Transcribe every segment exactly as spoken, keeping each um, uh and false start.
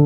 U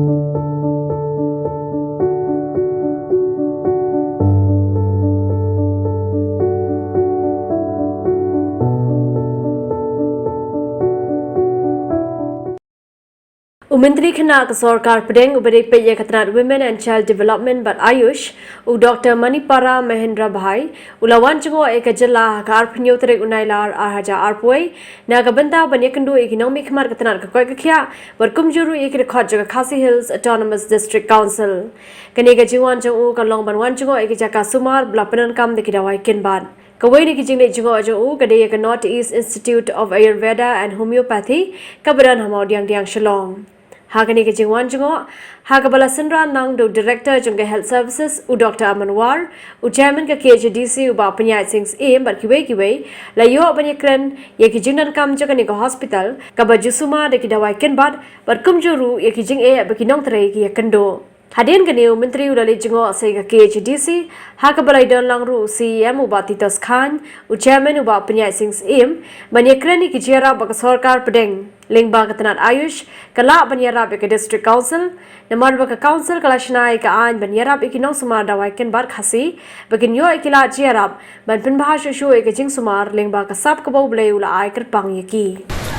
Myntri Khynnah ka Sorkar Pdeng uba dei peit ïa ka tnat Women and Child Development bad Ayush, u Doctor Manipara Mahendra Bhai, u la wan jngoh ïa ka jylla ha ka arphew tarik u Nailar ar hajar arphew, na ka bynta ban ïakynduh ïa ki nongmihkhmat ka tnat ka koit ka khiah bad kumjuh ruh ïa ki dkhot jong ka Khasi Hills Autonomous District Council. Kane ka jingwan jong u ka long ban wan jngoh ïa ki jaka sumar ba la pyndonkam da ki dawai kynbat. Kawei na ki jingleit jngoh jong u ka dei ïa ka North East Institute of Ayurveda and Homeopathy kaba don ha Mawdiangdiang, Shillong. Ha kane ka jingwan jngoh, ha kaba la synran lang da u Director jong ka Health Services, u Doctor Aman War, u Chairman ka K H A D C u Bah Pynïaid Sing Syiem bad kiwei kiwei, la ïoh ban ïakren ïa ki jingdonkam jong kane ka hospital kaba ju sumar da ki dawai kynbat bad kumjuh ruh ïa ki jingeh ba ki nongtrei ki ïakynduh. Hadien kane u Myntri u la leit jngoh sa ïa ka K H A D C, ha kaba la ïadon lang ruh u C E M u Bah Titos Chyne, u Chairman u Bah Pynïaid Sing Syiem, ban ïakren ïa ki jingïarap ba ka Sorkar Pdeng lyngba ka tnat Ayush ka lah ban ïarap ïa ka District Council, namar ba ka Council ka la shna ïa ka aiñ ban ïarap ïa ki nongsumar dawai kynbat Khasi ba kin ïoh ïa ki lad jingïarap ban pynbha shuh shuh ïa ka jingsumar lyngba ka sap kaba U Blei u la ai kyrpang ïa ki.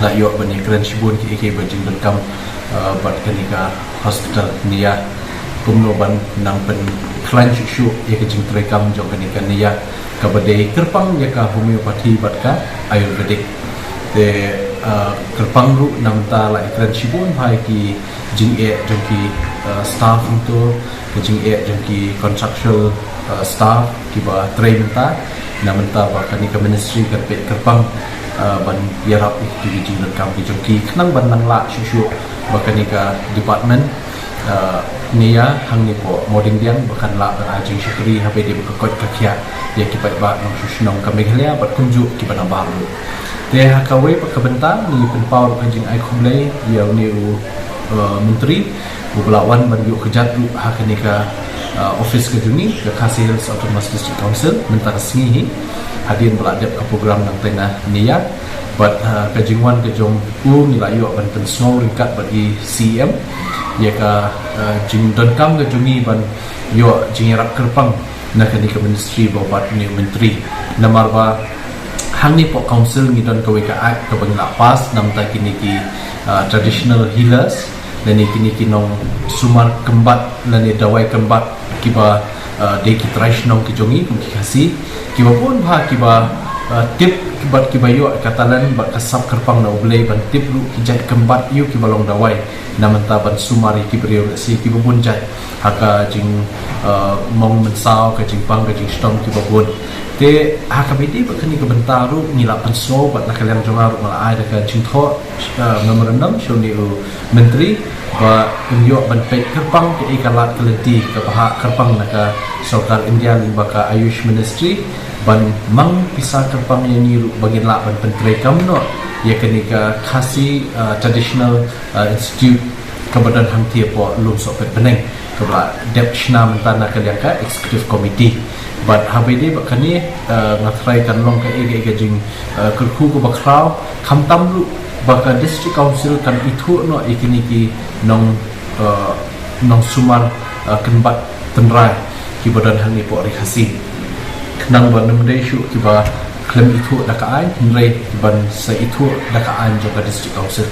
La ïoh ban ïakren shibun kiei kiei ba jingdonkam, eh, bad kane ka hospital Neia, kumno ban nang pynkhlaiñ shuh shuh ïa ka jingtreikam jong kane ka Neia kaba dei kyrpang ïa ka homeopathy bad ka Ayurvedic. Te, eh, kyrpang ruh na mynta la ïakren shibun bha ïa ki jingeh jong ki, eh, staff hangto, ka jingeh jong ki contractual, eh, staff kiba trei mynta, na mynta ba kane ka ministry ka peit kyrpang, eh, ban ïarap ïa ki jingdonkam ki jong ki khnang ban nang lah shuh shuh ba kane ka department, eh, Neia hangne hapoh Mawdiangdiang ba kan lah ban ai jingshakri ha ba ïadei bad ka koit ka khiah ïa ki paidbah nongshong shnong ka Meghalaya bad kumjuh kiba nabar ruh. Te ha kawei pat ka bynta ngi pynpaw ruh ka jingai khublei ïa une u, eh, Myntri uba la wan ban ïuh kjat ruh ha kane ka, eh, office ka jong ngi, ka Khasi Hills Autonomous District Council mynta ka sngi hi, hadien ba la dep ka program nangta na Neia. Bad, eh, ka jingwan ka jong u ngi la ïoh ban pynsngew ryngkat bad i C E M ïa ka, eh, jingdonkam ka jong ngi ban ïoh jingïarap kyrpang na kane ka ministry bad une u Myntri. Namar ba hangne hapoh Council ngi don kawei ka act kaba ngi la pass na bynta kine ki, ah, traditional healers lane kine ki nongsumar kynbat lane dawai kynbat kiba, ah, dei ki trai shnong ki jong ngi kum ki Khasi kiba bun bha kiba, ah, tip bad kiba ïoh ka talent bad ka sap kyrpang na U Blei ban tip ruh ki jait kynbat ïa u kiba long dawai na bynta ban sumar ïa ki briew lehse kiba bun jait ha ka jing, eh, mong mynsaw, ka jingpang, ka jingshitom kiba bun. Te ha kaba ïadei bad kane ka bynta ruh ngi la pynsngew bad na ka liang jong nga ruh nga la ai da ka jingthoh, eh, memorandum sha une u Myntri ba un ïoh ban peit kyrpang kaei ka lad ka lynti kaba hap kyrpang na ka Sorkar India lyngba ka Ayush Ministry ban mang pisa kyrpang ïa ngi ruh ba ngin lah ban pyntreikam noh ïa kane ka Khasi, eh, Traditional, eh, Institute kaba don hangtei hapoh Lumsohpet Bneng kaba la dep shna mynta na ka liang ka Executive Committee. Bad ha ba ïadei bad kane, eh, nga tharai kan long kaei kaei ka jing, eh, kyrkhu kaba khraw, khamtam ruh ba ka District Council kan ithuh noh ïa kine ki nong, eh, nongsumar, eh, kynbat tynrai kiba don hangne hapoh Ri Khasi. Khnang ba ym dei shuh kiba khlem ithuh da ka aiñ, hynrei kiban sa ithuh da ka aiñ jong ka District Council.